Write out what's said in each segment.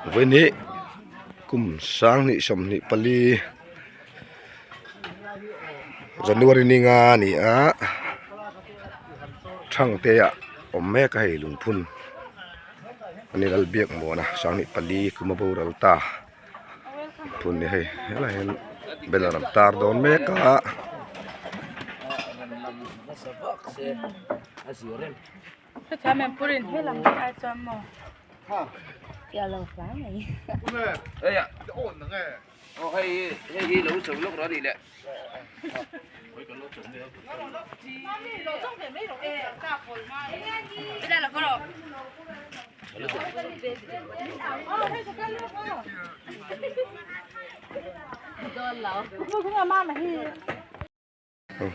Vawihnih kum 2024 January ni nga a ni a Thangte ah awm mek a hei lungphun a ni Lalbiakmuana 24 kum a boral ta phun ni hei helaiah hian banner an tar dawn mek a.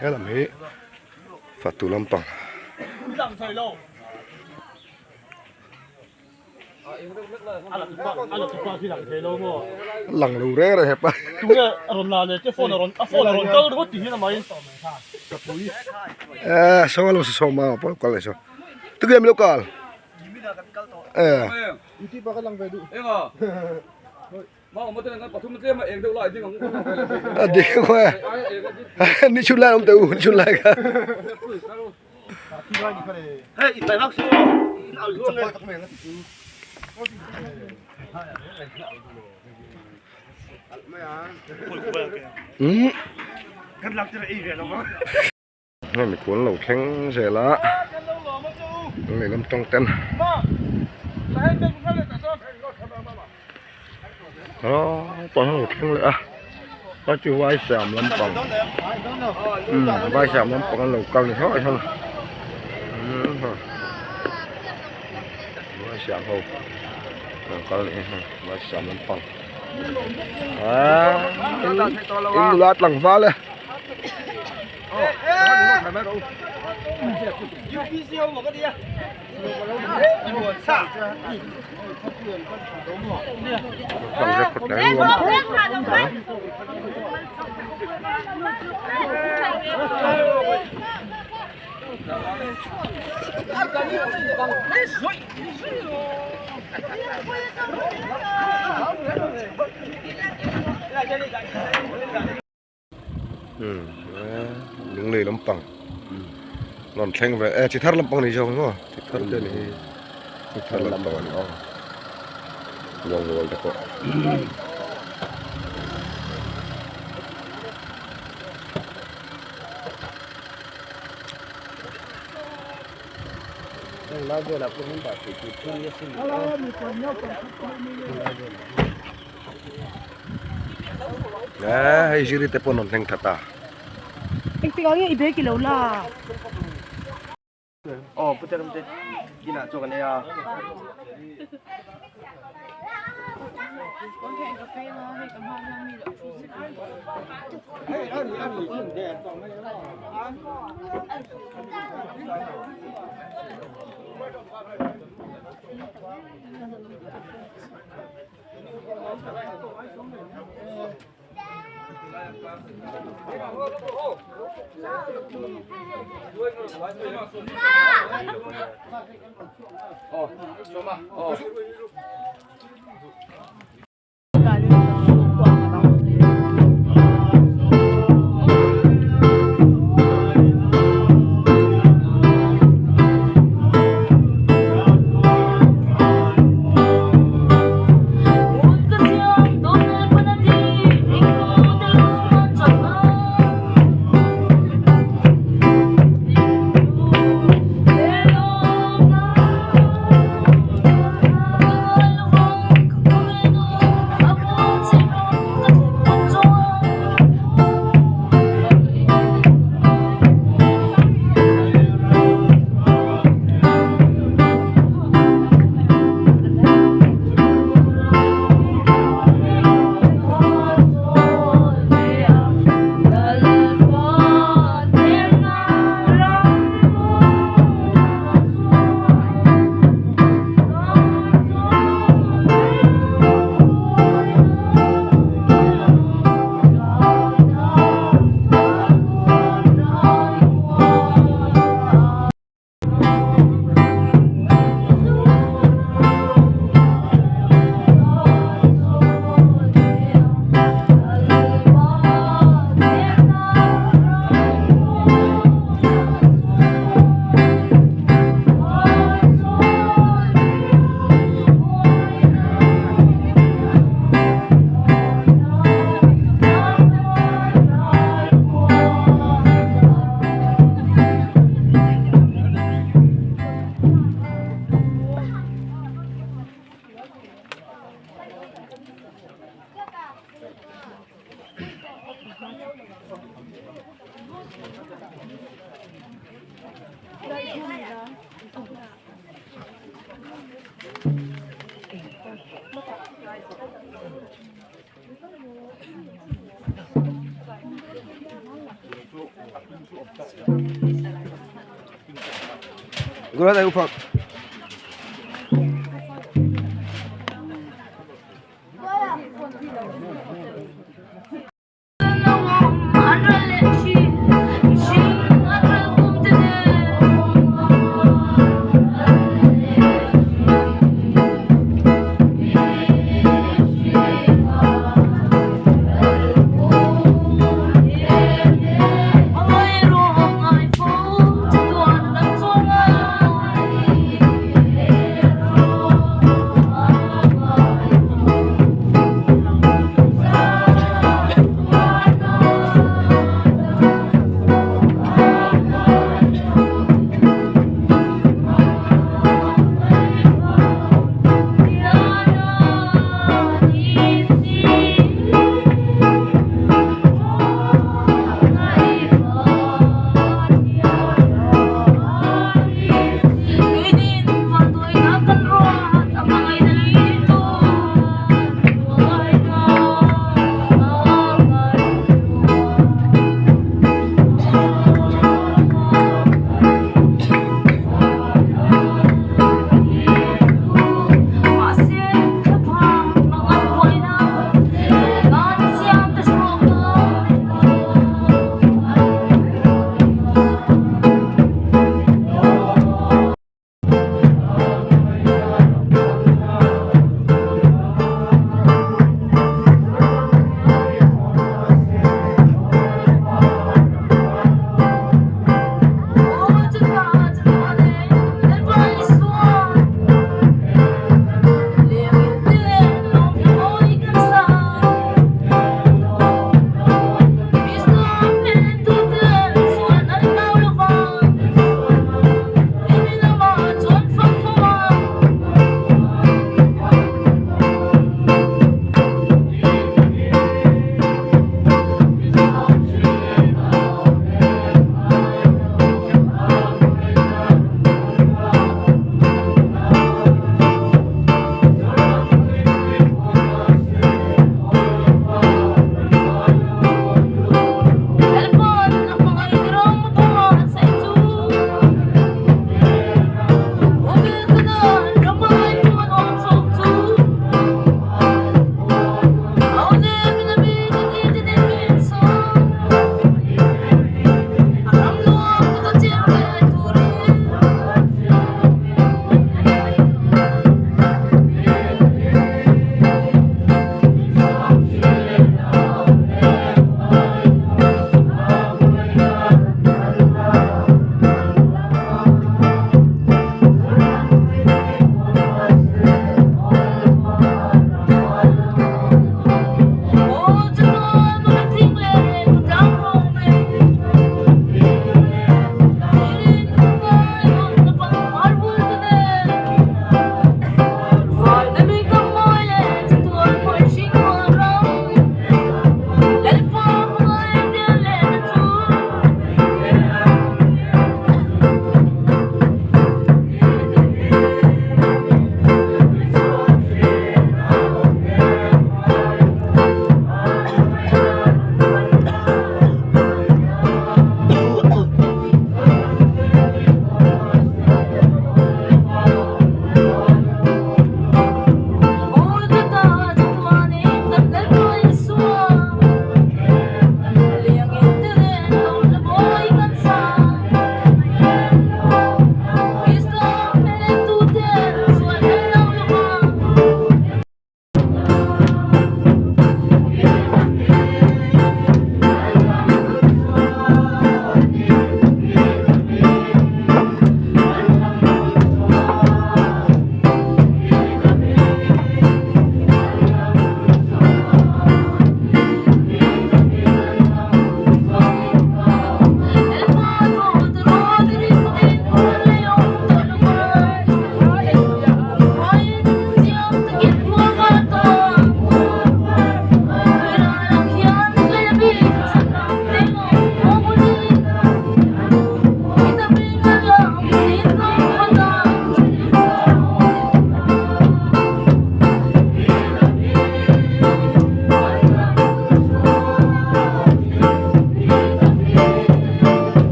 He lam hi fatu lampang lang lo reng reng hepa eh saw lo saw ma pawh kal leh saw tuge mi lo kal eh a ding ko e ni chun lai om te u ni chun lai ka um hei mikhual lo thleng zel a an lehlam tawng ten aw pang lo thleng leh a a chu vai siam lampang umm vai siam lampang an lo kal ni hlawh hian umm vai siam ho lo kal ni hi vai siam lampang aaa in nula tlangval e. Lunglei lampang rawn thleng ve e chi thar lampang ni zawk maw chi thar te ni hi chi thar lampang a ni aw lawngrual te pawh. Eh hei ziri te pawh an rawn thleng that a. Engtikah nge i bag i lo la? Aw pu te ramte inah chuan kan ei a.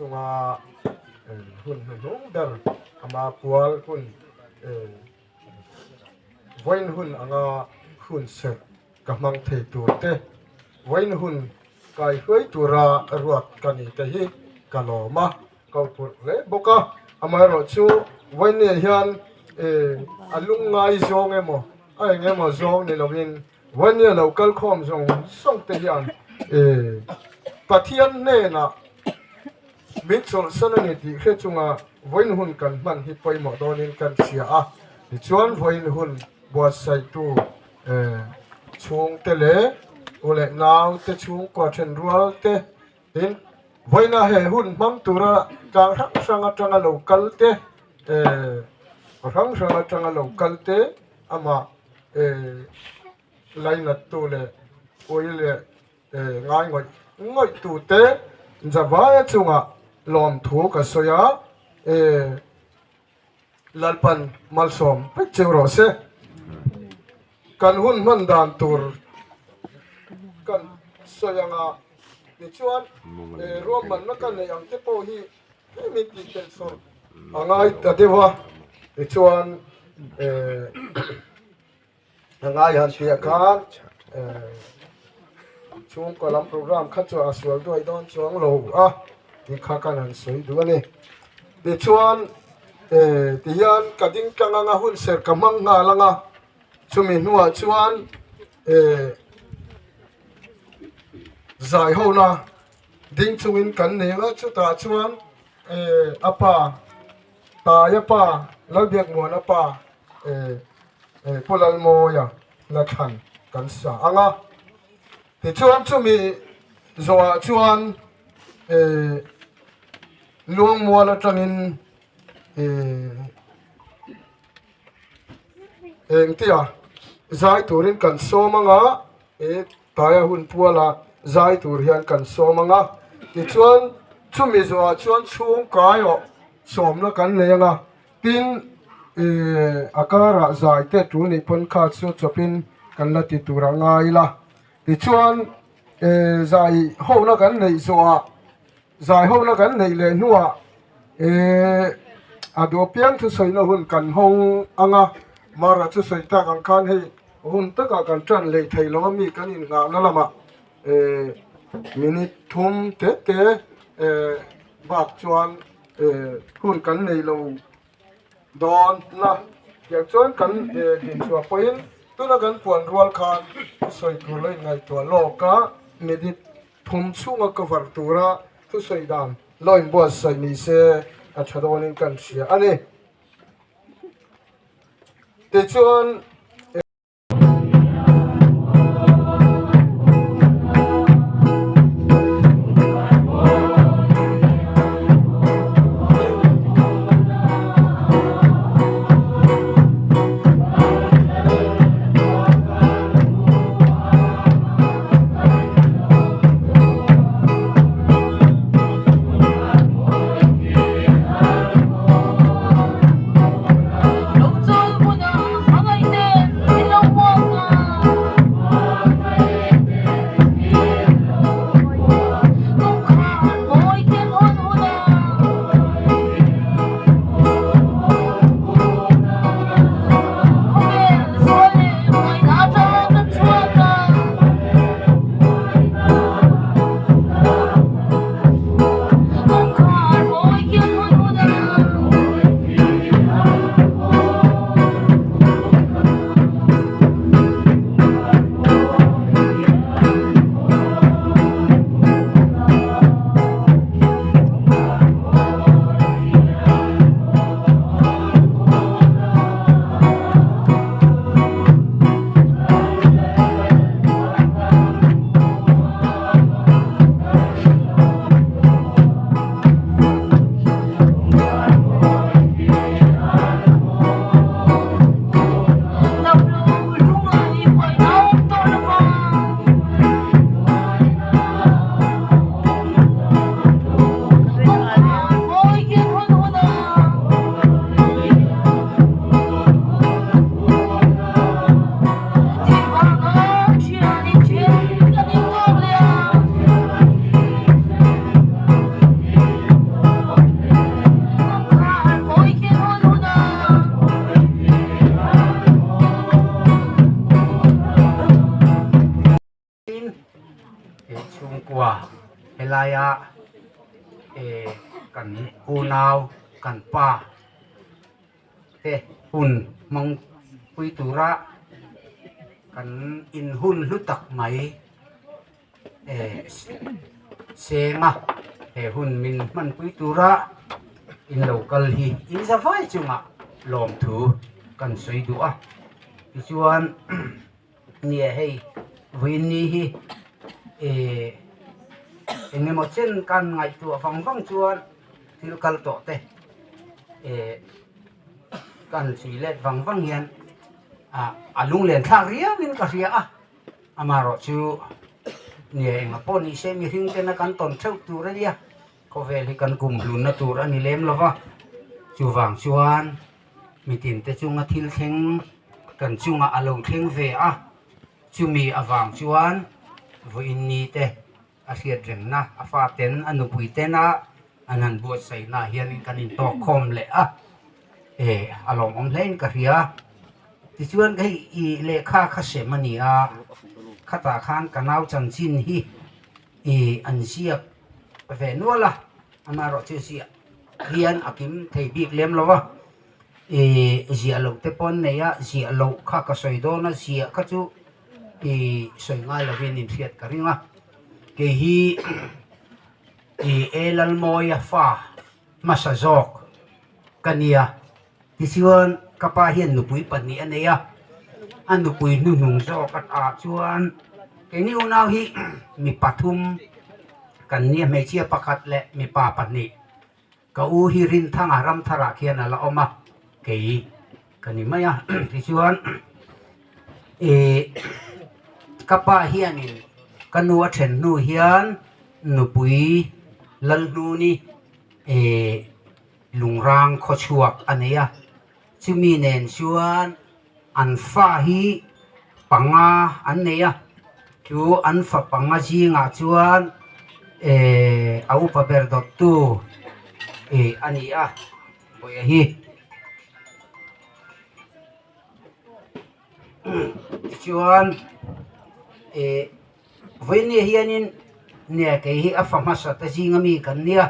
chunga hun hnuhnung ber ama kual hun vawiin hun anga hun serh ka hmang thei tur te, vawiin hun kai hruai tura ruat ka ni te hi ka lawm a, ka uphurh hle bawk a. Amaherawhchu vawiinniah hian a lungngai zawng emaw a eng emaw zawng ni lovin vawiinnia lo kal khawm zawng zawng te hian Pathian hnenah min chawlhsan a ni tih hre chunga vawiin hun kan hman hi pawimawh dawnin kan hria a. Tichuan vawiin hun buatsaihtu chhungte leh u leh naute chhungkua then rual te tin vawiina he hun hmang tura tlang hrang hrang atanga lo kal te khaw hrang hrang atanga lo kal te amah lainattu leh ui leh ngai ngawih ngawih tute Javaia chungah lawmthu ka sawi a. Lalpan malsawm vek cheu rawh se. Kan hun hman dan tur kan sawi anga tichuan ruahmanna ka neih ang te pawh hi hei min tih tel sawrh a ngai ta deuh a, tichuan a ngai han tih ah khan chhungkaw lam program kha chu a sual duai dawn chuang lo a tih kha kan han sawi duh a ni tichuan tihian ka ding tlang anga hun serh ka hmang nghal ang a chumi hnuah chuan zai ho na ding chungin kan nei ang a chutah chuan a pa Taia pa, Lalbiakmuana pa Pu Lalmawia la thlan kan sa ang a. Tichuan chumi zawhah chuan Luangmual atangin engtia zai turin kan sawm ang a, Taia hun puala zai tur hian kan sawm ang a, tichuan chumi zawhah chuan chhung kaiawh sawmna kan nei ang a, tin ih a karah zai te tul nih pawn kha chu chawpin kan la ti tur a ngai ila, tichuan ih zai hona kan neih zawhah zai hona kan neih leh hnuah ih a duh apiang thusawina hun kan hawng ang a, mara chu sawi tak ang khan hei. Hun takah kan tan leh thei lo a mi kan inngahna lamah minute thum te te bak chuan hun kan nei lo dawn na tiang chuan kan dinchhuah pawhin tuna kan puan rual khan thusawi tur lo inngaihtuah lawk a minute thum chhunga cover tura thusawi dan lo inbuatsaih ni se a tha dawnin kan hria a ni. Tichuan. Helaia kan unau kan pa te hun hmang pui tura kan inhun hlu tak mai senga he hun min hmanpui tura in lo kal hi in za vai chungah lawmthu kan sawi duh a tichuan nia hei vawiin ni hi eh eng emaw chen kan ngaihtuah vang vang chuan thil kal tawh te eh kan chhui let vang vang hian ah a lunglen thlak riau in ka hria a. Amaherawh chu nia enga pawh ni se mihring tena kan tawn theuh tur a nia, khawvel hi kan kum hlunna tur a ni lem lo va, chuvang chuan mitin te chunga thil thleng kan chungah a lo thleng ve a, chumi avang chuan vawiin ni te a hriat rengna a faten a nupui tena an han buatsaihnaah hianin kan intawk khawm leh a, eh a lawmawm hlein ka hria. Tichuan hei i lehkha kha sem a ni a, khatah khan ka nau chanchin hi i an ziak ve nual a, amaherawh chu ziah hian a kim thei bik lem lo va, i ziah loh te pawh an nei a, ziah loh kha ka sawi dawn a, ziah kha chu i sawi ngai lovin inhriat ka ring a, kei hi i E Lalmawia fa hmasa zawk ka nia. Tichuan, ka pa hian nupui pahnih a nei a, a nupui hnuhnung zawk a tah chuan keini unau hi mi pathum kan nia, hmeichhia pakhat leh mipa pahnih. Ka u hi Rinthanga Ramtharah khian a la awm a, kei ka ni mai a. Tichuan, ih ka pa hianin ka nu a then hnu hian nupui Lalhnuni ih Lungrang khawchhuak a nei a, chumi nen chuan an fa hi panga an nei a, chu an fa panga zingah chuan ehh a upa ber dawttu ih a ni a, Bawiha hi. Tichuan ih vawinia hianin nia kei hi a fa hmasa te zinga mi kan nia.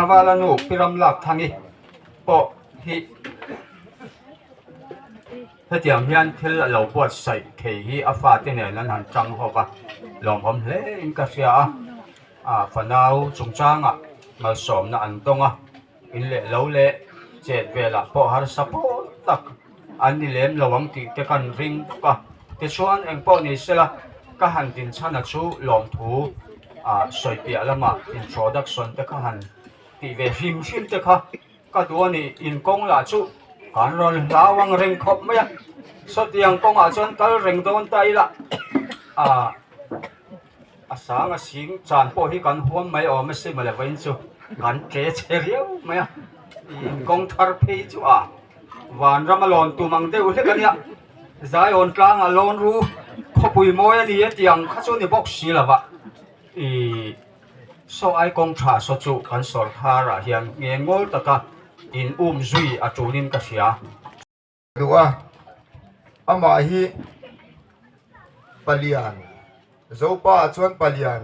Sangvala nu Pi Ramlakthangi pawh hi hetiang hian thil a lo buatsaih thei hi a fate nen an han tang ho va, lawmawm hle in ka hria a, a fanau chungchangah malsawmna an dawng a. In leh lo leh chet velah pawh harsa pawl tak an ni lem lo ang tih te kan ring bawk a. Tichuan eng pawh ni sela ka han din chhan a chu lawmthu ah sawi piah lamah introduction te kha han tih ve hrim hrim te kha ka duh a ni. In kawng lah chu kan rawn hlau ang reng khawp mai a, sawtiang kawngah chuan kal reng dawn ta ila ah. A sang a sing chan pawh hi kan huam mai awm a si mawle vawiin chu kan tle che riau mai a in kawng thar phei chu a vanram a lawn tum ang deuh hlek a nia Zion tlang a lawn ru khawpui mawi a ni e tih ang kha chu ni bawk si lo va ih saw ai kawng tha saw chu kan sawrkhar ah hian nge ngawl taka in um zui a tulin ka hria. Duh a, amah hi palian, Zopa ah chuan palian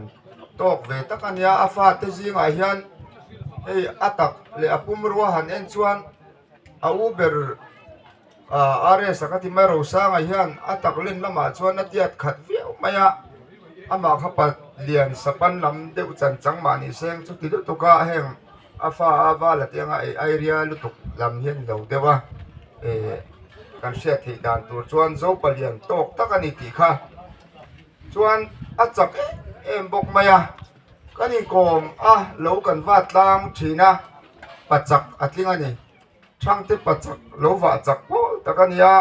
tawk ve tak a nia, a fate zingah hian hei a tak leh a pumrua han en chuan a u ber ah RS a ka ti mai Rosanga hian a tak len lamah chuan a tiat khat viau mai a, amah kha palian sapan lam deuh chan chang mah ni seng chuti lutuk a heng. A fa a val a tianga ei airia lutuk lam hi a ni lo deuh a, eh kan hriat theih dan tur chuan Zopa lian tawk tak a ni tih kha chuan a chak em em bawk mai a, kan inkawm a lo kan va tlang thin a, pachak a tling a ni, Thangte pachak lo vah chak pawl tak a ni a.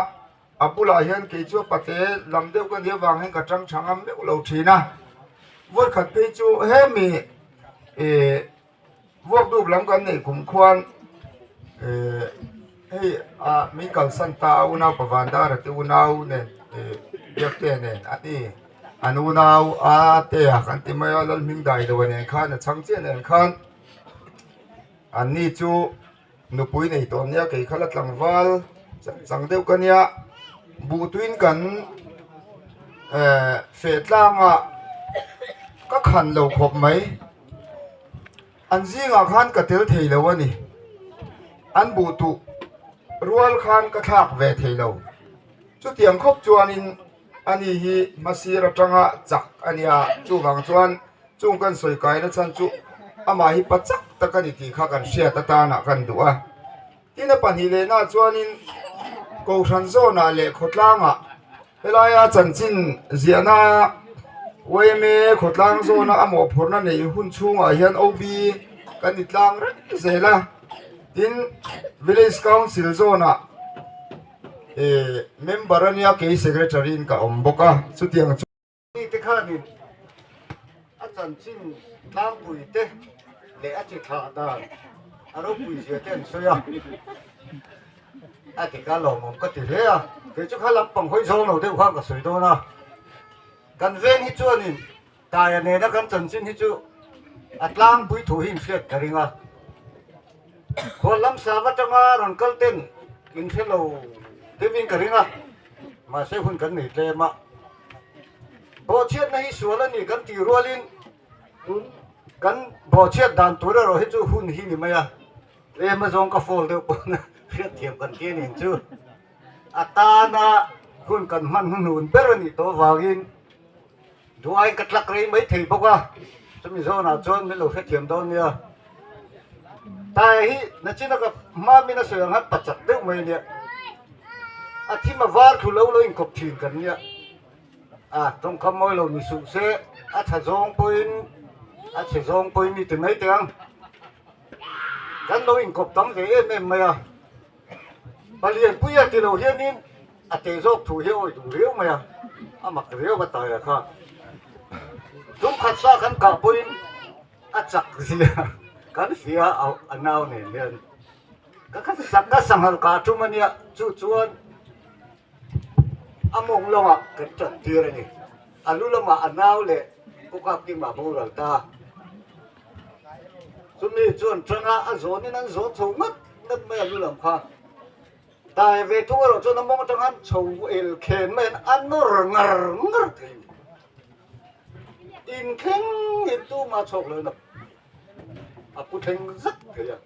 A bulah hian kei chu a pate lam deuh ka nih avang hian ka tang tha ngam meuh lo thin a, vawikhat phei chu hemi ih vuak dup lam kan neih kum khuan ih hei ah min kalsan ta a unau pa Vandara te unau nen ih Biakte nen a ni an unau a te a kan ti mai a Lalhmingdailoa nen khan a chhang chiah nen khan an ni chu. Nupui nei tawh nia kei kha la tlangval chang deuh ka nia buh tuin kan ehh feh tlangah ka khan lo khawp mai an zingah khan ka tel thei lo a ni an buh tuh rual khan ka thlak ve thei lo chutiang khawp chuanin ani hi hmasir atanga chak a nia chuvang chuan. Chung kan sawi kaina chhan chu amah hi pa chak tak a ni tih kha kan hriat atana kan duh a. Tin a pahnih lehna chuanin Kohhran zawnah leh khawtlangah helaia chanchin ziahna yma khawtlang zawna a mawhphurhna neih hun chhungah hian OB kan ni tlang reng zel a. Tin Village Council zawnah eh member a nia kei secretary in ka awm bawk a chutiang chu. Mite khanin a chanchin tlangpui te leh a chi thlah dan a ropui zia te an sawi a, a dik a lawmawm ka ti hle a, kei chu kha lampang hawi zawng lo deuh khan ka sawi dawn a, kan veng hi chuanin Taia nena kan chanchin hi chu a tlangpui thu hi inhriat ka ring a, khual lam sang atanga rawn kal ten inhre lo deuhin ka ring a, mahse hun kan nei tlem a. Bawhchhiatna hi sual a ni kan tih rualin kan bawhchhiat dan tur erawh hi chu hun hi ni mai a, tlem azawng ka fall deuh pawn hriatthiam kan ti a nih chu. A tana hun kan hman hnuhnun ber a nih tawh avangin Duhaiin ka tlak rei mai thei bawk a, chumi zawnah chuan min lo hrethiam dawn nia. Taia hi nachina ka hma min a sawi ang khan pachak deuh mai a nia. A thim a var thlu lo lo inkawp thin kan nia. A tawngkam mawi lo ni suh se, a tha zawng pawhin a chhe zawng pawhin mi ti mai teh ang. Kan lo inkawp tam ve em em mai a. Palianpuia ti lo hianin a teh zawk thu hi a awi duh riau mai a, a mak riau a taia kha. Tumkhat sa kan kah pawhin a chak zia kan hria a nau nen hian. Ka kha sak ka sanghal kah tum a nia, chu chuan a mawng lawngah kan tan tir a ni. A lu lamah a nau leh Pu Kapkima boral ta. Chumi chuan tanga a zawnin an zawn chho ngat ngat mai a lu lam kha. Dai ve thung erawh chuan a mawng atang khan chho el khen mai an a nawr ngar ngar thei. Inthleng in tumah chhawk lo in a. a pu thleng zet thei a.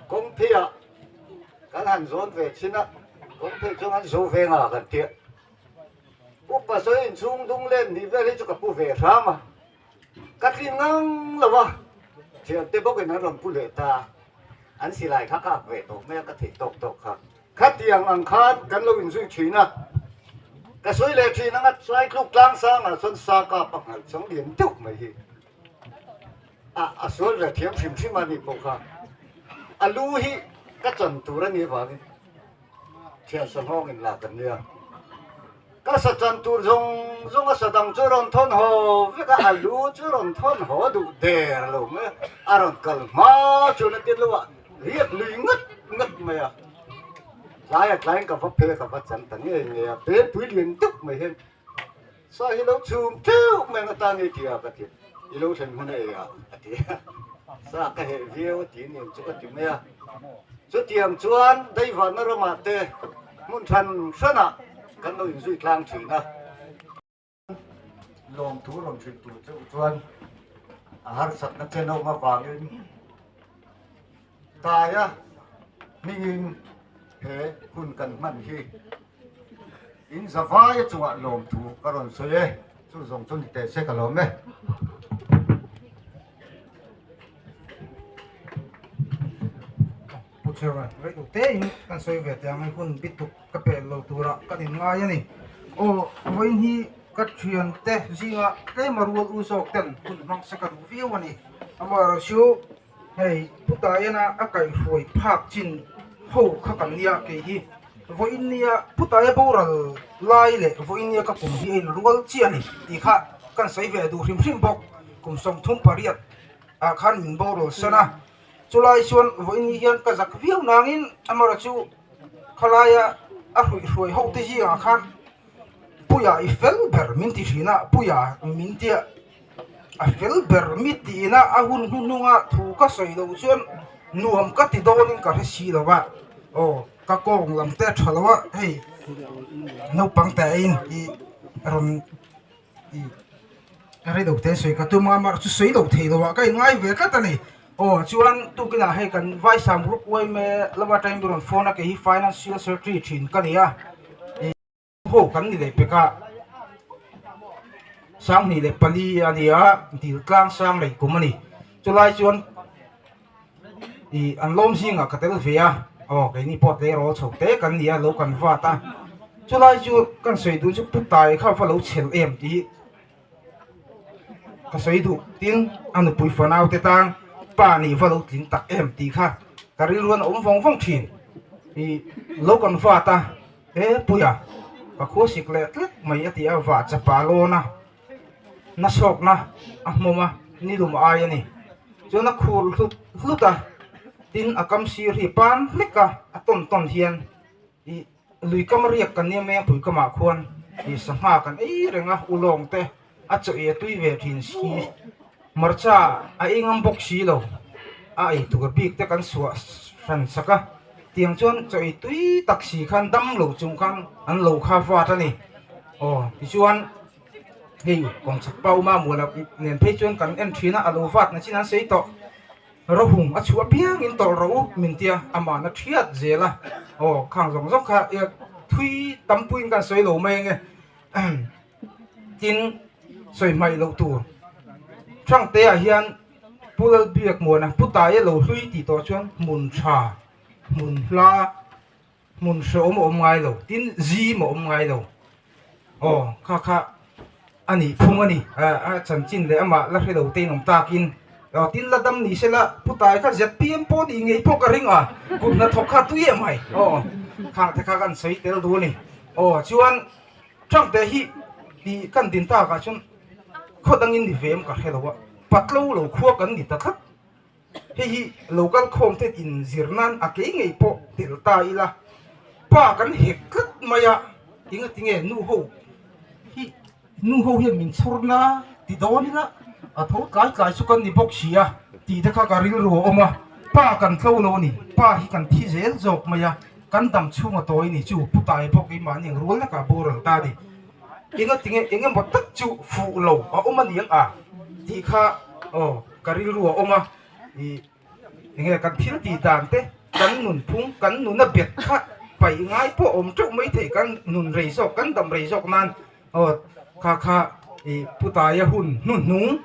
Kawng pheiah kan han zawn ve chin a, kawng phei chuan an zo ve nga kan tia. Upa sawi inchhung dung len nih vel hi chu ka pu ve hram a, ka tlin ngang lo a, thiante bawkin an rawn pu leh ta, an silai kha ka ak ve tawh mai a, ka theih tawk tawk kha. Khatiang ang khan kan lo inzui thin a, ka sawi leh thin anga Saitluk tlang sangah chuan sa kap a nghalh chang lian deuh mai hi a a sual ve thiam hrim hrim a ni pawh kha a lu hi ka chan tur a nih avangin thian sanghawng in lak an nia. Ka sa chan tur zawng zawng a sa dang chu rawn thawn haw vek a, a lu chu rawn thawn haw duh der lo mai a, a rawn kal hma chuan a tir lo a, riak lui ngat ngat mai a, tlaiah tlaiin ka va phei a, ka va chan ta ngei ngei a, belpui lian deuh mai hian sa hi lo chhum teuh mai ang atan nge ti a ka ti, i lo thlen hun a ei a a ti a, sa ka heh viau a ti nen chu ka ti mai a, chutiang chuan Daivanna ramah te hmun hran hranah Kan lo inzui tlang thin a. Lawmthu rawn hrilh tur chauh chuan a harsatna chen awm avangin Taia hmingin he hun kan hman hi in zavaia chungah lawmthu ka rawn sawi e. Chu zawng chu ni teh se ka lawm e. Pu Chairman, rei lo te in kan sawi ve teh ang hei hun bituk ka peh lo turah kan in ngai a ni. Aw, vawiin hi ka thiante zinga tlema rual u zawk ten hun hmang se ka duh viau a ni. Amaherawhchu hei Pu Taiana a kaihhruai phak chin ho kha kan nia kei hi vawiin nia Pu Taia boral lai leh vawiin nia ka kum hi a inrual chiah a ni tih kha kan sawi ve duh hrim hrim bawk. Kum 38 ah khan min boral san a. Chulai chuan vawiin hian ka zak viau nangin amaherawh chu khalaia a hruihhruai ho te zingah khan Puia i fel ber min ti thin a, Puia min tia a fel ber mi tiin a a hun hnuhnunga thu ka sawi loh chuan nuam ka ti dawnin ka hre si lo a, aw ka kawng lam te a tha lo a hei naupang te aiin i rawn Ka rei lo te sawi ka tum a, amah chu sawi lo thei lo ah ka inngai ve tlat a ni. Aw chuan tukinah hei kan Vaisam Group yma lama atangin min rawn phone a, kei hi Financial Secretary thin ka ni a, ho kan ni leh pek a, 2004 a ni a, dil tlang sang lei kum a ni. Chulai chuan ih an lawm zingah ka tel ve a, aw keini pawh tleirawl chho te kan ni a, lo kan vat a, chulai chu kan sawi duh chu pu tai kha va lo chhel em tih ka sawi duh tin a nupui fanau te tan pa nih va lo tling tak em tih kha ka rilru an awm vawng vawng thin ih lo kan vat a, he puia ka khua sik leh tlat mai a ti a, vah chapa lawn a. Nasawkna a hmawm a, ni lum ai a ni. Chuan a khur hlut hlut a, tin a kam sir hi pan hlek a, a tawn tawn hian ih lui kam riak kan nia mengpui kamah khuan ih sangha kan ei reng a, ulawng te a chaw ei a tui ve thin si, hmarcha a ei ngam bawk si lo, a ei tur bik te kan suah hran sak a, tiang chuan chaw ei tui tak si khan dam lo chung khan an lo kha vat a ni. Aw tichuan. Hei kawngchhak pa uma muala nen phei chuan kan en thin a, a lo vat na chin an sawi tawh. Rohung a chhuah piangin tawlh rawh u min tia amahna thiat zel a, aw khang zawng zawng kha thui tampuiin kan sawi lo mai ange tin sawi hmaih loh tur. Thangteah hian Pu Lalbiakmuana Pu Taia lo hlui tih tawh chuan hmun tha hmun hla Hmun hrehawm a awm ngai lo, tin zim a awm ngai lo. Aw, kha kha a nih phung a ni. A chanchin leh amah la hre lo te in awm takin. Aw, tin la dam ni sela, pu tai kha zpm pawh nih ngei pawh ka ring a, kut hnathawk kha tui em mai. Aw, khang te kha kan sawi tel duh a ni. Aw, chuan Thangte hi tih kan din takah chuan khaw dangin ni ve em ka hre lo a, patlo lo khua kan ni ta tlat. Hei hi lo kal khawm te in zir nan a kei ngei pawh tel ta ila, pa kan hek tlat mai a, tinga tinge nu ho hi nu ho hian min chhawr na ti dawn ila a tho tlai tlai chu kan ni bawk si a tih te kha ka rilru a awm a, pa kan tlo lo a ni, pa hi kan thi zel zawk mai a, kan dam chhung a tawi ni chu pu tai bawk keimahni ang rual lekah boral ta a ni. Enga tinge eng emaw tak chu fuh lo a awm a ni ang a tih kha aw ka rilru a awm a. Ih enge kan thil tih dan te kan nun phung kan nuna bet kha paih ngai pawh awm teuh mai thei kan nun rei zawk kan dam rei zawk nan aw kha kha ih putaia hun hnuhnung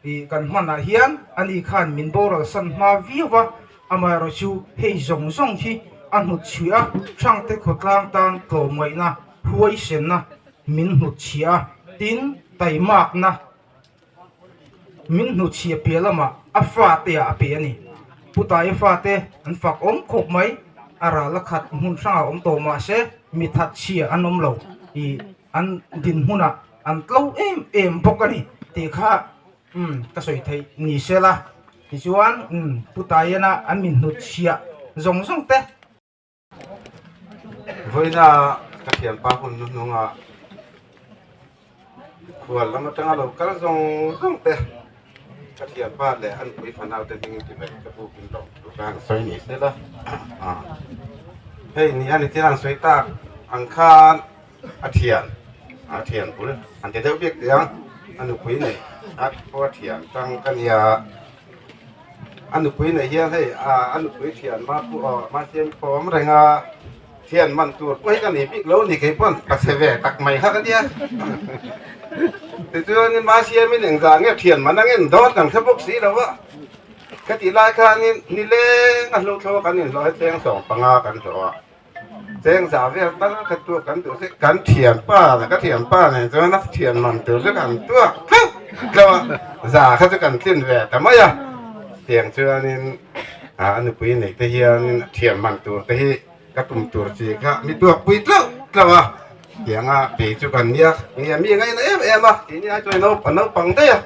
ih kan hmanah hian ani khan min boral san hma viau a amaherawh chu hei zawng zawng hi a hnut chhuih a Hrangte khawtlang tan tlawmngaihna huaisenna min hnut chhiah a tin taimakna Min hnuchhiah piah lamah a fate ah a pe a ni. Pu Taia fate an fak awm khawp mai, a ral a khat hmun hrangah awm tawh mah se mi that chhia an awm lo ih an dinhmunah an tlo em em bawk a ni tih kha umm ka sawi theih ni se la. Tichuan umm Pu Taiana an min hnutchhiah zawng zawng te. Vawiina ka thianpa hun hnuhnunga khual lam atanga lo kal zawng zawng te ka thianpa leh an pui fanau te hming ti mai ka buk in lawm tur khan sawi ni se la hei ni a ni thil an sawi tak ang khan a thian a thian bul an ti deuh bik teh ang a nupui nei a pawh a thian tang ka nia. A nupui nei hian hei a nupui thian ma pawh aw mahse thawm reng a thian man tur pawh hi ka nei bik lo a ni kei pawn ka chhe ve tak mai kha ka nia tichuanin mahsiamin engzah nge thian man ang en dawn kan hre bawk si lo a ka tih lai khanin nileng a hlo thlo a kan inhlawh hi cheng 15 kan hlawh a. Cheng za vel tal kha tuak kan duh si kan thianpa ka thianpa nen chuan a thian man tur chu kan tuak tlauh tlauh a za kha chu kan tlin ve ta mai a tiang chuanin a nupui nei te hianin thian man tur te hi ka tum tur chi kha mi tuak pui tlauh tlauh a tianga kei chu kan nia nia mi ngaina em em a tih ai chuan a naupang daih a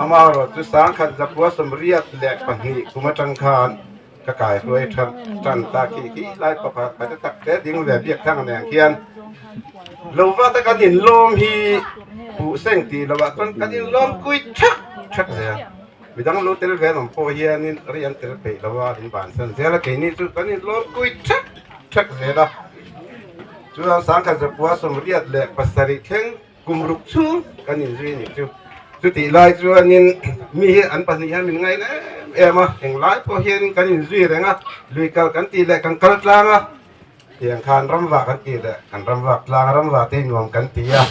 amaherawh chu sangkhat zakua 82 kum atang khan. Ka kai hruai than tan ta khi khi lai pakhat pate tak te ding ve biak thang nen khian lo va ta kan in lawm hi buh seng tih lovah chuan kan in lawm kui thak thak zel midang lo tel ve an awm pawh hianin ri an tel peih lo a in ban san zel a keini chu kan in lawm kui thak thak zel a chuan sangkhat zakua 87 thleng Kum ruk chhung kan inzui a nih chu. Chutih lai chuanin mi hi an pahnih hian min ngaina em em a, englai pawh hianin kan inzui reng a, lui kal kan tih leh kan kal tlang a, tiang khan ramvah kan tih leh kan ramvak tlang a, ramvah te hi nuam kan ti a.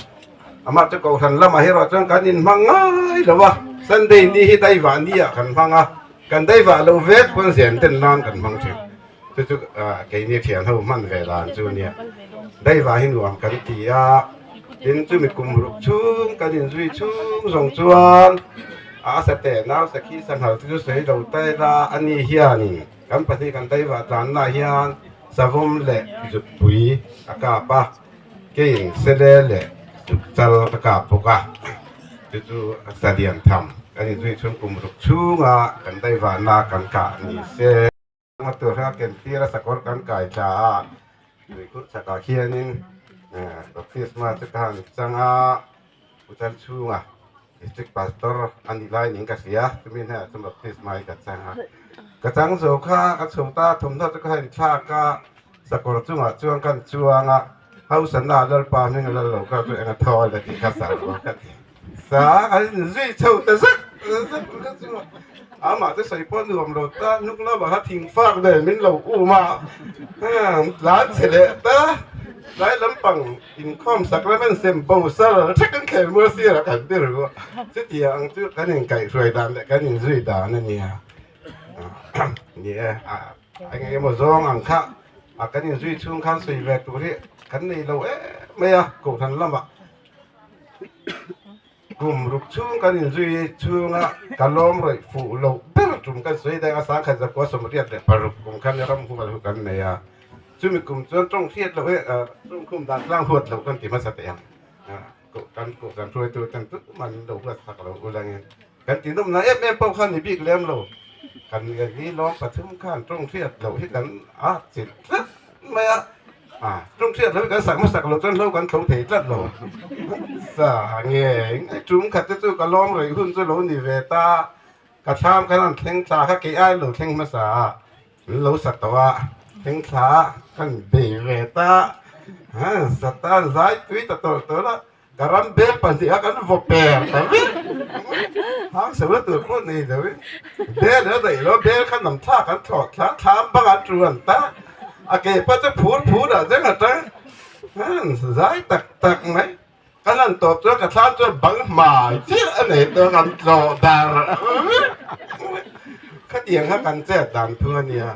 Amah chu kohhran lamah erawh chuan kan inhmang ngai lo a, Sunday ni hi daivah ni ah kan hmang a, kan daivah lo vek pawn zen den nan kan hmang thin. Chu chu keini thian ho hman ve dan chu nia. Daivah hi nuam kan ti a, tin chumi kum ruk chhung kan inzui chhung zawng chuan a sate nau sakhi sanghal te chu sawi lo ta ila a ni hianin kan pahnih kan daivah tlanna hian savawm leh zukpui a kap a, keiin sele leh zukchal ka kap bawk a, chu chu a salian tham kan inzui chhung kum ruk chhunga kan daivahna kan kah ni se. A tura ken tir a sakawr kan kai thla a, tuikhur chhakah khianin baptisma chu ka han chang a, Pu Chalchhunga district pastor a nih lai niin ka hria, chumi hnenah chuan baptisma hi ka chang a. Ka chang zo kha ka chho ta, thawmhnaw chu ka han inthlak a, sakawr chungah chuan ka han chuang a, Hausa-na Lalpa hming a lal lo kha chu eng a thaw le tih kha sa lo ka ti. Sa an inzui chho ta zak zak kha chu amah te sawi pawh nuam lo ta hnung lamah kha thing fak nen min lo um a tlan chhe leh ta tlai lampang inkhawm sak lam an sem bo sal thek an khel mual sirah kan ti ru a chutiang ang chu kan inkaihhruai dan leh kan inzui dan a nia ni e eng emaw zawng ang kha a kan inzui chhung khan sawi ve tur hi kan nei lo em mai a kohhran lamah. Kum ruk chhung kan inzui chhunga ka lawm rawih fuh loh ber tum kan sawi daih a, 1986 kum khan ram hual hu kan nei a, chumi kum chuan tawng hriat loh hi tawng khum dan tlang huat loh kan ti hmasa teh ang, kan kan hruaitu ten tuman min lo huat sak lo ulangin kan ti nawmna em em pawh khan ni bik lem lo, kan ni lawm pathum khan tawng hriat loh hi kan a chilh tlat mai a. A tum hriat lo hi kan sak hmasak lo chuan hlo kan tho thei tlat lo. Sa nge tum khat te chu ka lawm rei hun chu lo ni ve ta. Ka thlam khan an thleng thla kha kei ai lo thleng hmasa a, an lo sa tawh a, thleng thla kan bei ve ta. Satan zai tui ta tawlh tawlh a. Ka ram bel pahniha kan vaw per ta vek. Hang sona tur pawh nei lo in bel a daih lo, bel kha nam thlak an thlawh thla, thlam bang an tu an ta. A ke pawh chu phur phur ah zeng atang zai tak tak mai. Ka lan tawp chuan ka thlam chuan bang hmai chiah a nei tawh kan tlawh dar vek. Khatiang kha kan chet dan thung a nia.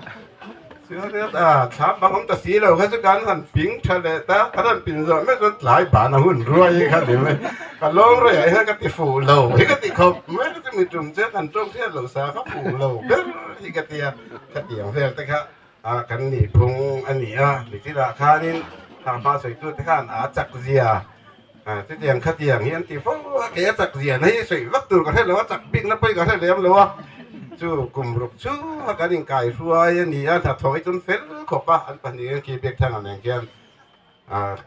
Chuan a thlam bang awm ta si lo kha chu kan han ping tha leh ta, kan han pin zawh mek chuan tlai ban a hun ruai hi kha ni mai. Ka lawng rei ah hian ka ti fuh lo hi ka ti khawp mai chu mi tum chuan kan tawng hriat loh sa kha fuh lo ber hi ka ti a, khatiang vel te kha a kan nih phung a ni a, nichilh khanin thahma sawitute khan a chak zia chutiang khatiang hi an ti fo a, kei a chak zia na hi sawi vak tur ka hre lo a, chak bikna pawhin ka hre lem lo a, chu kum ruk chhunga kan inkai hruai a ni a, hnathawh hi chuan fel khawp a, an pahnih khi biak thang ang nen khian.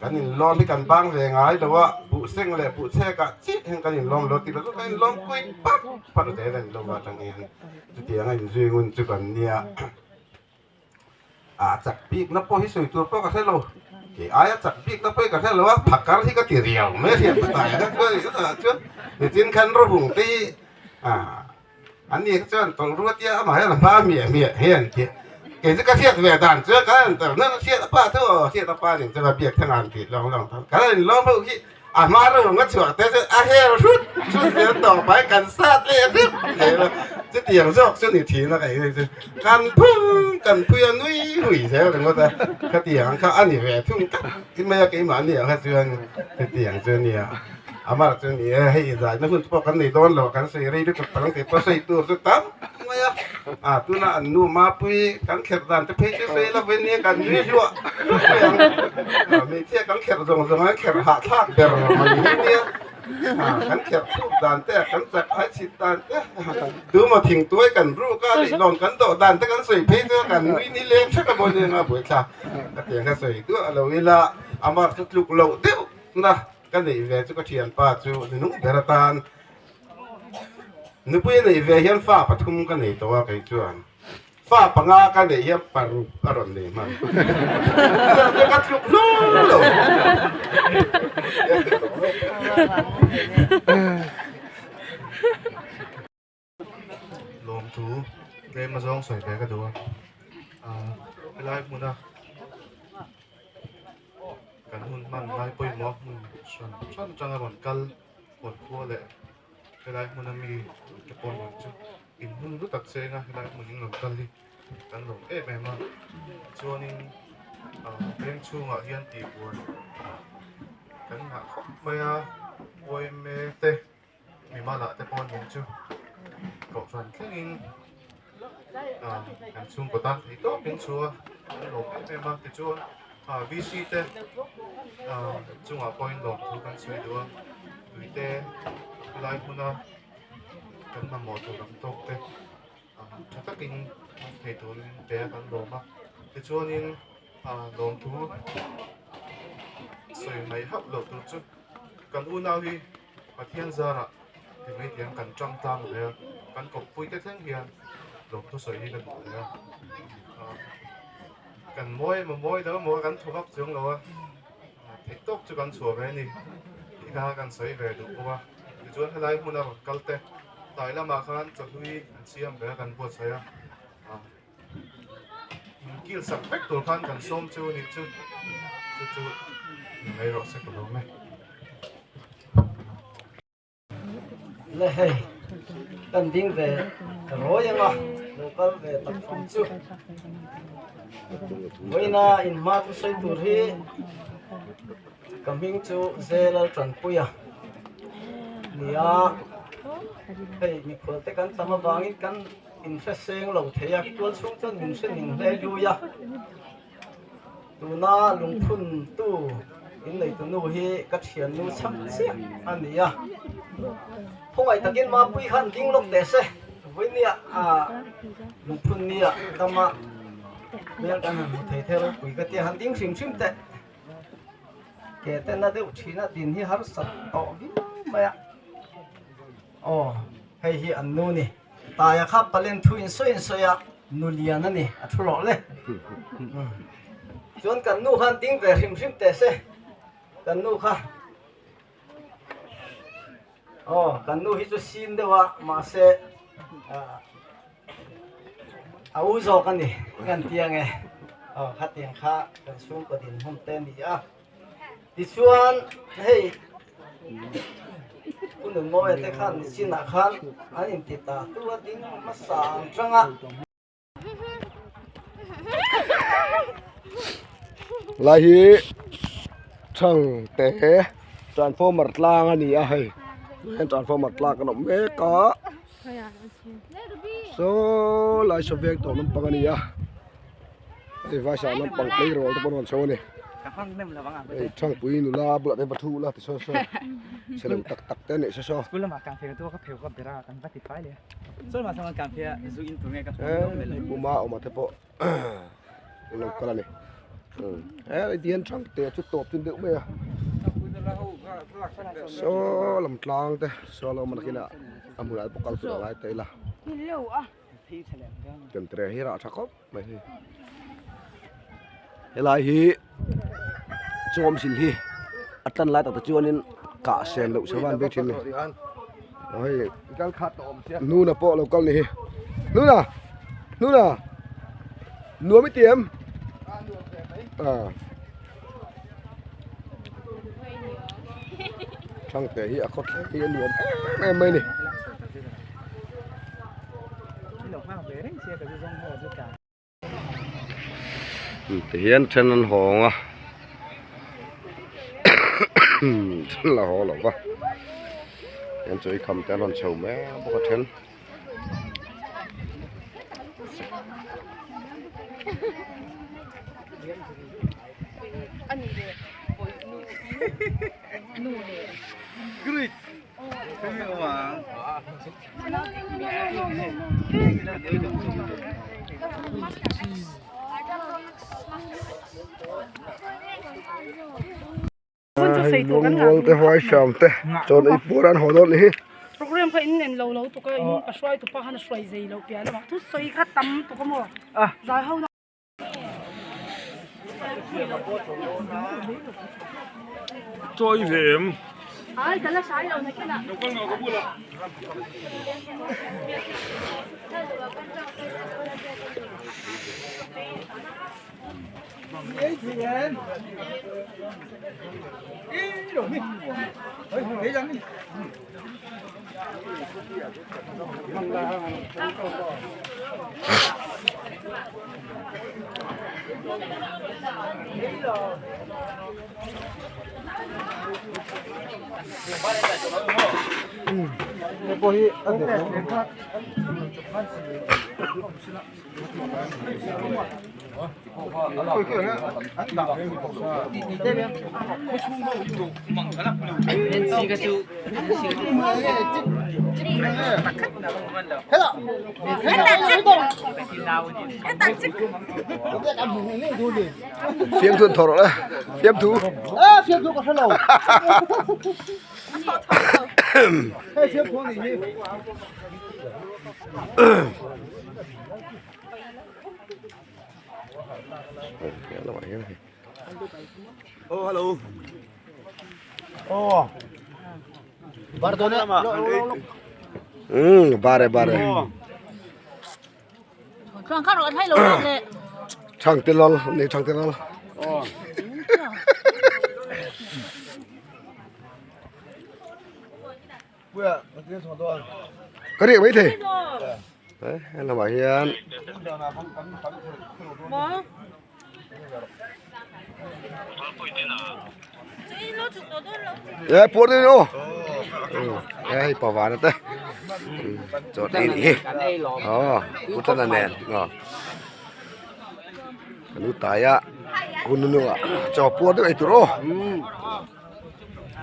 Kan inlawm hi kan bang ve ngai lo a, buh seng leh buh chhek ah chiah hian kan inlawm lo tih lo chu kan inlawm kui pap pap zel a inlawm atang hian chutiang a inzui ngun chu kan nia. A chak bikna pawh hi sawi tur pawh ka hre lo, kei aia chak bikna pawh hi ka hre lo a, phakar hi ka ti riau mai a hriat patai kha chuan chutah chuan nitin khan rawhung te hi An ni kha chuan tawlh ruat ia amah hian a hma miah miah hi an ti. Kei chu ka hriat ve dan chuan ka han tar nasa hriat a pa chu aw hriat a pa nen chuan a biak thang a han tih lawng lawng tho. Kan han inlawm ho hi a hma rawng a chhuah te chuan a hel hrut hrut zel tawp a kan sat leh hrep zel a. Chutiang zawk chu ni thin a kei hi chu kan phung kan phui a nui hui zel ringawt a. Khatiang kha a ni ve thung tak mai a keimahni ang kha chuan chutiang chu a nia. Amah chu ni e, hei inzaina hun pawh kan nei dawn lo, kan sawi rei lutuk palang tih pawh sawi tur chu tam mai a, a tuna an nu Mapui kan kherh dan te phei chu sawi lo vin nia kan nui hluah hluah mai ang, hmeichhia kan kherh zawng zawng a kherh hahthlak ber mai hi nia, kan kherh thluk dan te kan chak ai chhit dan te, tumaw thingtuai kan ruk a leihlawn kan dawh dan te kan sawi phei chu kan nui ni leng hrek a maw nia nga buaithlak ka tiang kha sawi duah lo ila amah chu tluk loh deuh na. Ka neih ve chu ka thianpa chu nunung ber atan nupui a neih ve hian fa pathum ka nei tawh a kei chuan fa panga ka neih hian paruk a rawn nei hman chuan ka tluk hlur lo. Lawmthu tlem a zawng sawi ve ka duh a, helai hmuna kan hun hman ngai pawimawh hmun hran hran atanga rawn kal rawn khua leh helai hmuna mi te pawh rawn chu in hmun lu tak cheng a helai hmun in rawn kal hi kan lawm em em a chuanin veng chhungah hian tihbuai kan ngah khawp mai a yma te. Mimala te pawh nen chu kohhran thlengin kan chhungkaw tan thei tawpin chu a an lawm em em a tichuan VC te chungah pawhin lawmthu kan sawi duh a tuite helai hmuna kan mamawh tur ang tawk te tha takin thei turin pe a kan lawm a tichuanin lawmthu sawi mai hauh loh tur chu kan unau hi. Pathian zarah ti mai tiang kan tang tlang ve a, kan kawppui te thleng hian lawmthu sawi hi ka duh ve a. Kan mawi emaw mawi lo emaw kan thaw vak chuang lo a, theih tawk chu kan chhuah ve a ni tih kha kan sawi ve duh bawk a. Tichuan helai hmuna rawn kal te tlai lamah khan chawhlui an siam ve a kan buatsaih a. Inkil sak vek tur khan kan sawm chu a nih chu chu chu ni mai rawh se ka lawm e. Le hei kan ding ve rawi anga lo kal ve tak fang chu vawiina inhma thu sawi tur hi ka hming chu Zelal Tanpuia nia hei mikhual te kan tam avangin kan In hre seng lo thei a, tual chhung chuan min hre ning hle lui a. Tuna lungphun tu in neitu nu hi ka thiannu chhak chiah a ni a. Khawngaih takin Mapui khan ding lawk teh se, vawinia lungphun nia dama hmel kan han hmu thei thei ropui ka tia han ding hrim hrim teh. Ke te na deuh thina din hi harsat tawh viau mai a. Aw, hei hi an nu ni. Taia kha palen thu in sawi in sawi a, nu lian a ni, a thu rawh le. Chuan kan nu khan ding ve hrim hrim teh se, kan nu kha. Aw kan nu hi chu sin deuh a mahse a u zawk a ni kan ti ange aw khatiang kha kan chhungkaw dinhmun te a ni a tichuan hei Pu Nunmawia te khan nichinah khan an inti ta tu a ding hmasa ang tang a. Lai hi Thangte transformer tlang a ni a hei tunah hian transformer tlang kan awm mek a saw lai saw veng tawh lampang a ni a hei vaisa lampang tleirawl te pawh an rawn chho a ni hei Thangpui nula bulah te va thu ula ti saw saw chhe lo tak tak te a nih saw saw. Puma awm te pawh lo kal a ni he ti hian Thangte chu tawp chin deuh mai a saw lam tlang te saw lo awm nakinah a hmunah te pawh kal tur a ngai ta ila chemtre hi rah tha khawp mai hei helai hi chawm sil hi a tan lai tak te chuanin kah sen loh se van bik thin a ni aw hei nuna pawh lo kal ni hi nuna nuna nuam i ti em ah thangte hi a khaw thleng hi a nuam em em mai a ni. Tihian then an hawng a then la haw lo va hian chaw ei kham te an rawn chho mek bawk a then. Lungmual te huai hram te chuan ei puar an haw dawn ni hi. Program kha in en lo lo tuk a in a hruai tupa khan a hruai zei lo piah lamah thusawi kha tam tuk a maw zai ho na. Chawi ve em? Ai ka la hrai lo na khin ah. Lo kal ngau ka bulah. Fiamthu an thawh rawh le fiamthu Oh hello. Oh. Bardona. Bare bare. Thang te lal nei thang te lal. Oh. Ka riak mai thei he lamah hian e puar dawn aw e hei pavana te chaw ei nih hi aw pu chana nen aw ka nu taia hun hnungah chaw puar deuh ei tur aw.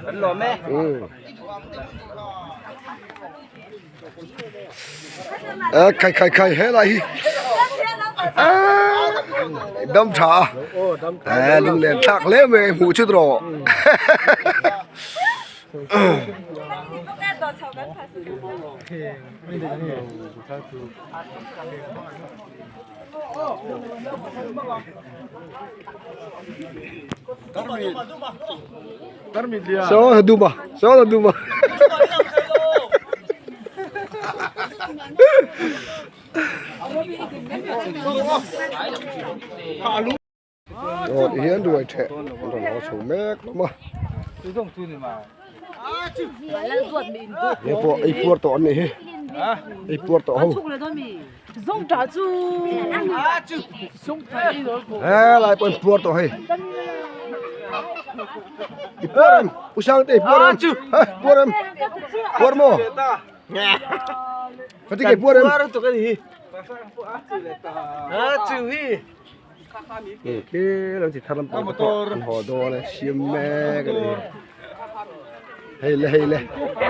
Kan lawm e. Ờ, khai khai khai he lai hi. Dam tha. Ờ, lung len thak le me hmu chut ro. So duma, so duma. Aw ti hian ruai theh an rawn haw chho mek hlawm a. He pawh ei puar tawh an nih hi ei puar tawh ho. He lai pawh in puar tawh hei. I puar em? U Sangte i puar em? He puar em? Puar maw? Ka ti ke puar em? Khi lam chi thar lampang te pawh an haw dawn a siam mek a ni hei le hei le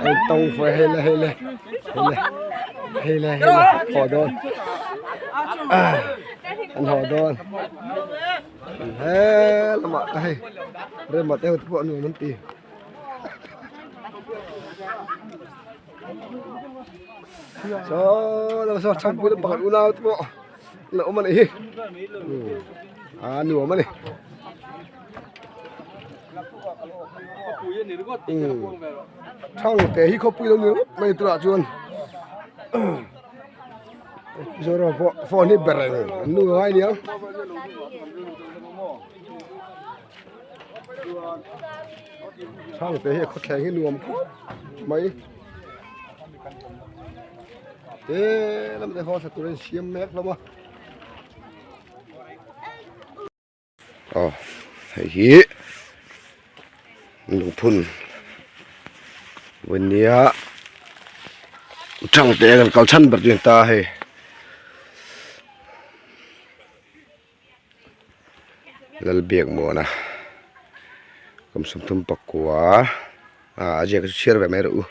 hei tawng fai hei le hei le hei le hei le hei le haw dawn an haw dawn he lamah te hei rema te ho te pawh nuam an ti. Saw lam saw chhangpui lampang an unau te pawh. La awm a nih hi a nuam a ni thang te hi khawpui lo ni ringawt mai tunah chuan Mizoram pawh phone hi ber reng an nu ngai aniang. Thang te hi a khawthleng hi nuam khawp mai. Te lam te haw thla tur a insiam mek hlawm a. Aw hei hi lungphun vawinia thang te kan kal chhan ber chu a ni ta hei. Lalbiakmuana kum 30 pakua ah a ziak chu chhiar ve mai rawh u.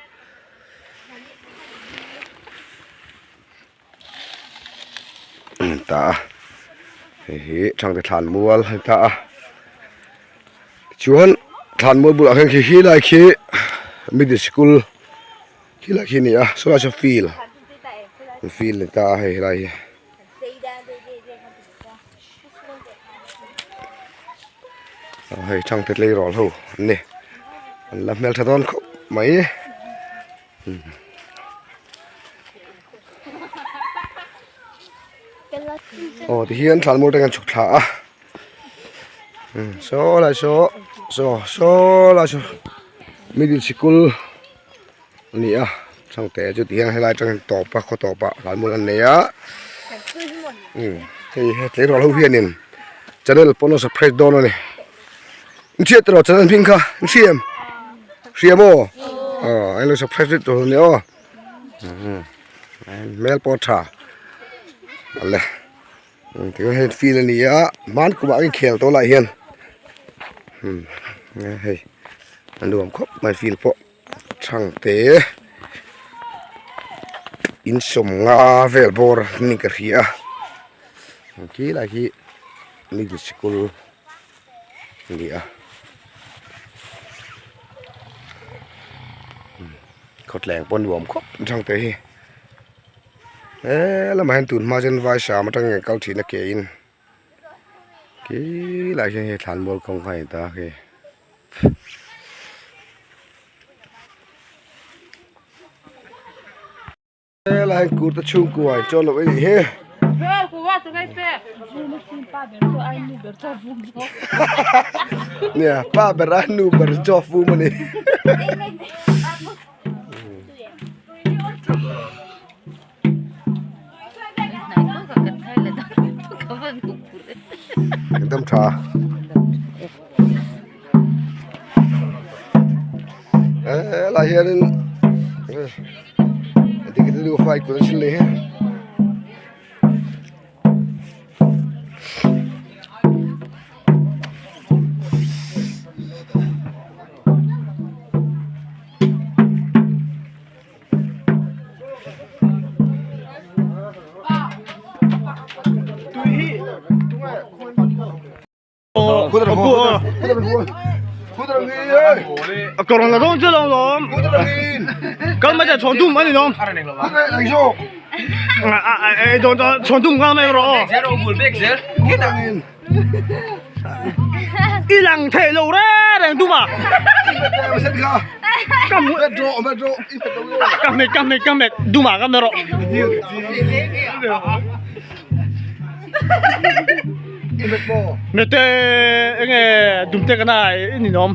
Ta a hei hi Thangte thlan mual a ni ta a tichuan thlan mual bulah hian khi helai khi middle sikul khilai khi a ni a sawlai saw field field a ni ta a hei helai hi. Hei thangte tleirawl ho an ni an la hmeltha dawn khawp mai aw tihian thlanmual te kan chhuk thla a saw lai saw saw saw lai saw middle sikul. A ni a changte chu ti hian helai atang hian tawp a khaw tawp ah hlanmual an nei a umm hei he tleirawl ho hianin channel pawn a surprise dawn a ni in hriat tawh channel hming kha in hria em hria maw aw eng lo surprise vek tur a ni aw umm hmel pawh a tha awle tichuan hei field a ni a hman kumah an inkhel tawh lah hian umm hei a nuam khawp mai field pawh. Thangte in sawmnga vel bawr ni ka hria a khi lai hi middle sikul a ni a khawtleng pawh nuam khawp thangte hi he lamah hian tun hma chuan vai sam atangin kan kal thin a ke in khi lai hian hei thlanmual kawng kha a ni ta khi. Helai hian kurta chhungkua in chawn loh a nih hi. Nia pa ber a nu ber chu a fum a ni. Dam tha. Helai hianin tikete nu fai kut an sil nei hi. Ka hmet ka hmet ka hmet dumah ka hmet rawh. Mete enge dumte kana i ninawm.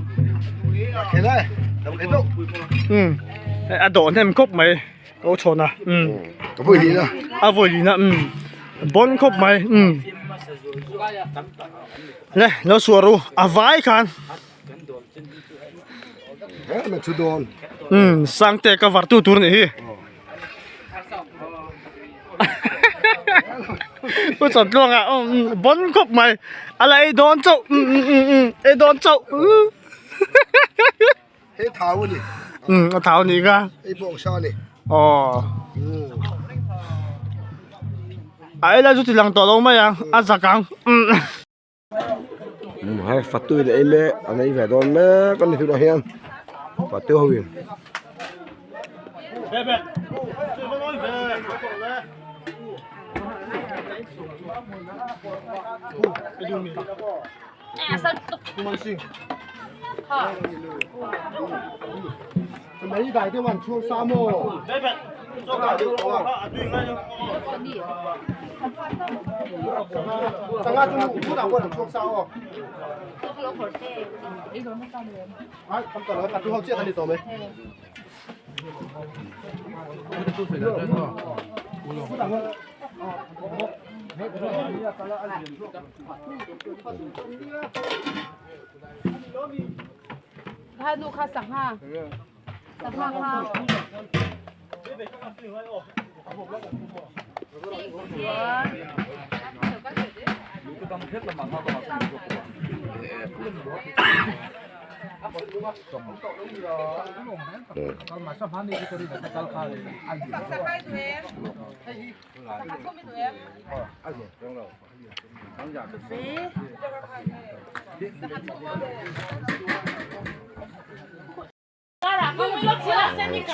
Um a dawh hnem khawp mai ka chhawn a um a vawi lina a vawi lina um bon khawp mai um le lo suar u a vai khan um sangte ka var tu tur nih hi u chawt luang ah um bon khawp mai a la ei dawn chauh um um um um ei dawn chauh he thau ani um a thau ni ka ei bawk sa ani aw a ei lai chu ti lang tawh lo mai ang a zak ang um. Hei fatu in ei mek an ei ve dawn mek a ni tunah hian fatu ho in.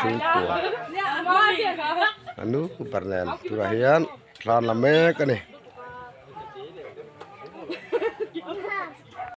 Chhungkua a nu ber nen turah hian thla an la mek a ni.